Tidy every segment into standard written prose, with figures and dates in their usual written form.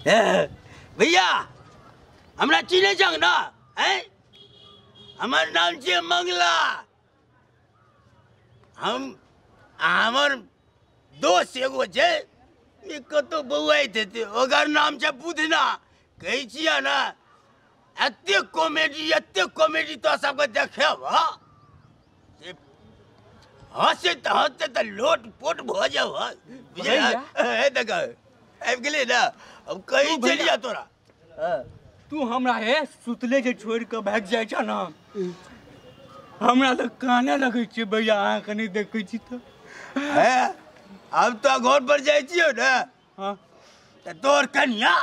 भैया हमरा चिन्है छह ना? हैं, हमर नाम छियै मंगला। हम हमर दोस्त एगो छै, कतहु बौआइत हेतै, ओकर नाम छै बुधना। कहै छियै ने, एतेक कॉमेडी तो सबके देखेब हँसैत हँसैत तऽ लोट पोट भऽ जाब। देख आबि गेलै ने, अब कहीं चलिया तोरा। तू हमरा हे सुतले जे छोड़ि कऽ भागि जाइ छ ने, हमरा तऽ काने लगै छै भैया, अहाँके नहि देखै छी तऽ। हे आब तो घर पर जाइ छियौ ने, हाँ तऽ तोहर कनिया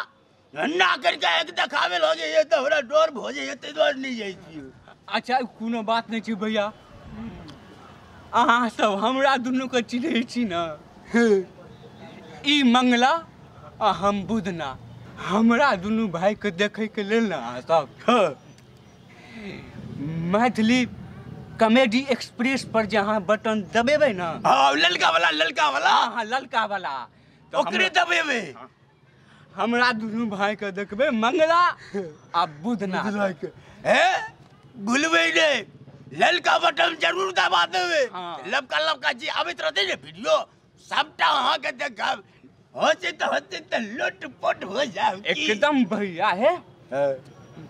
ना करिके आँखि देखाबै लगैए तऽ हमरा डर भऽ जाइए, ताहि दुआरे नहि जाइ छियौ। अच्छा कोनो बात नहि छै भैया, अहाँ सब हमरा दुनूके चिन्है छी ने, ई मंगला आ हम बुधना, हमरा दुनू भाइके देखैके लेल ने अहाँ सब मैथिली कॉमेडी एक्सप्रेस पर जे अहाँ बटन दबेबै ने, हाँ ललका वाला, ललका वाला, हाँ ललका वाला, ओकरे दबेबै, हमरा दुनू भाइके देखबै मंगला आ बुधना के। हे भूलबै नहि, ललका बटन जरूर दबा देबै। लबका लबका जे आबैत रहतै ने वीडियो, सबटा अहाँके देखब, हँसैत हँसैत लोट पोट हो जायब एकदम भैया। हे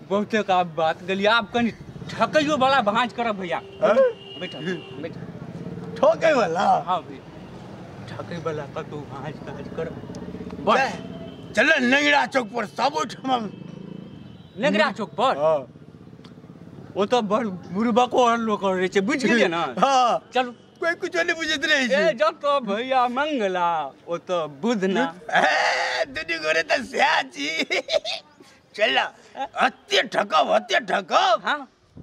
बहुते का बात गेलियै, आब कनि ठकैयो वाला भाँज करब भैया। बैठ बैठ, ठकै वाला? हाँ भैया, ठकै वाला कतहु भाँज ताँज करब। चल नेंगरा चौक पर सब ओहिठाम। नेंगरा चौक पर? ओ तऽ बड़ बुड़बको लोक रहै छै, बुझि गेलियै ने? हाँ चलू, कोई कुछो नहीं बुझैत रहै छै। ए जतऽ भैया मंगला ओतऽ बुधना। दुनू गोरे तऽ सएह छी। चल एते ठकब, एते ठकब। हाँ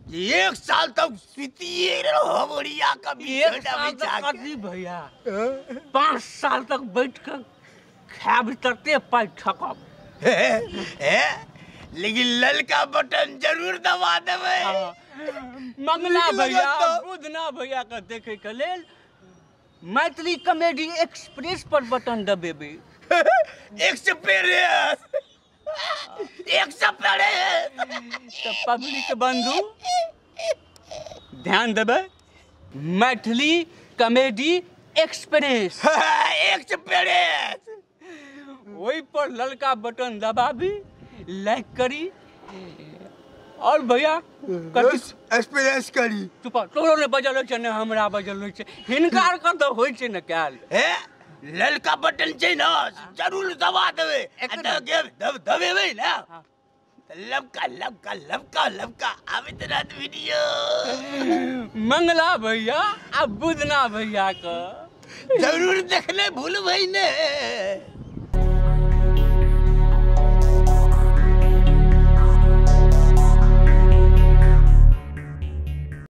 एक साल तक सुतिए रहब ओरिया कऽ बिछौना बिछा के। भैया 5 साल तक बैठ कऽ खायब तते पाइ ठकब। लेकिन ललका बटन जरूर दबा देबै। मंगला भैया बुधना भैया के देखे के लेल मैथिली कॉमेडी एक्सप्रेस पर बटन दबेबै। Express, express. तऽ पब्लिक बंधु ध्यान देबै, मैथिली कॉमेडी एक्सप्रेस, एक्सप्रेस, ओहि पर ललका बटन दबाबी, लाइक करी और भैया एक्सप्रेस करी। चुप, तोरो ने बजल होइ छै ने हमरा बजल होइ छै, हिनका आरके तऽ होइ छै ने कयल। हे ललका बटन छै ने, जरूर दबा देबै, दबेबै ने लबका लबका लबका लबका आबैत रहत वीडियो। मंगला भैया आ बुधना भैया के जरूर देखने भूलबै ने।